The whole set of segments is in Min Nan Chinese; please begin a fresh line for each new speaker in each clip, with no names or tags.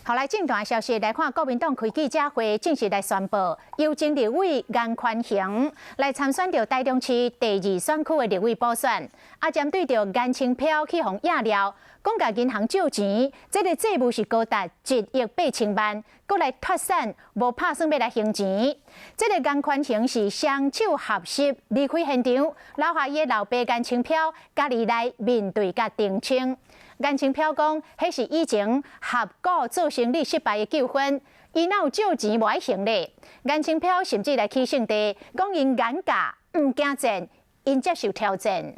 好來，政壇消息來看，國民黨開記者會正式來宣布，由前立委顏寬恆來參選著臺中市第二選區的立委補選。啊，針對著顏清標去予掖了，講共銀行借錢，這个債務是高達1億8千萬，閣來脫散，無拍算欲來還錢。這个顏寬恆是雙手合十離開現場，留下伊的老爸顏清標家己來面對佮澄清。顏清標講，彼是以前合股做生意失敗的教訓，伊哪有借錢無愛還咧？顏清標甚至來起性地，講𪜶顏家毋驚戰，𪜶接受挑戰。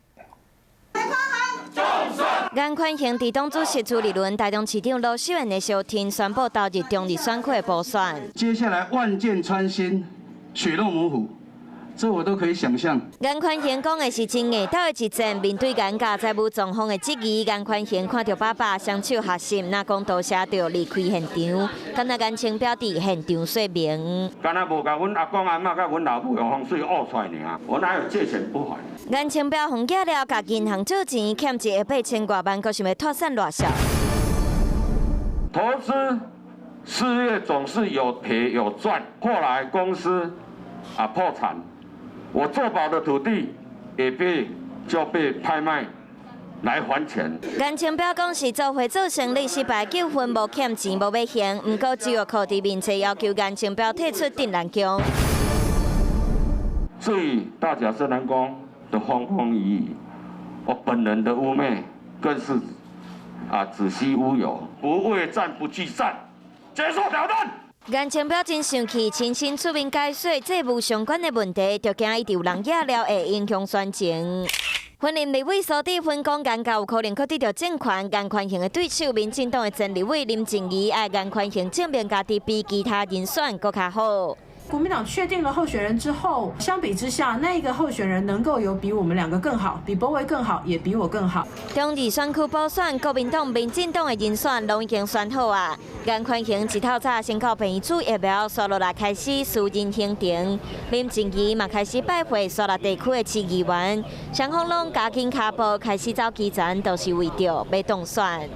顏寬恆佇黨主席朱立倫、臺中市長盧秀燕的相挺，宣布投入中二選區的補選。
接下來萬箭穿心，血肉模糊。這我都可以想象。
顏寬恆講的是真硬鬥的一戰，面對顏家債務狀況的質疑，顏寬恆看著爸爸雙手合十，若講多謝就離開現場。敢若顏清標佇現場說明。
敢若無共阮阿公阿嬤佮阮老母用風水挖出來爾，我哪有借錢不還？
顏清標予掖了，共銀行借錢欠1億8千外萬，閣想欲脫散賴數。
投資事業總是有賠有賺，後來公司啊破產。我做保的土地也被就被拍賣來還錢。
顏清標講是做伙做生意失敗，糾紛無欠錢無欲還，毋過周玉蔻佇面冊要求顏清標退出鎮瀾宮。
至於大甲聖南宮的風風雨雨，我本人的污衊更是啊子虛烏有，不畏戰不懼戰，接受挑戰。
顏清標真生氣，親身出面解說債務相關的問題，就驚伊有人掖了會影響選情。雲林立委蘇治芬講，顏家有可能閣得著政權，顏寬恆的對手民進黨的前立委林靜儀愛顏寬恆證明家己比其他人選閣較好。
國民黨確定了候選人之後，相比之下，那個候選人能夠有比我們兩個更好，比柏惟更好，也比我更好。
中二選區補選，國民黨、民進黨的人選攏已經選好啊。顏寬恆一透早先到病院注疫苗，紲落來開始私人行程。林靜儀嘛開始拜會沙鹿地區的市議員，雙方攏加緊跤步開始走基層，都是為著欲當選。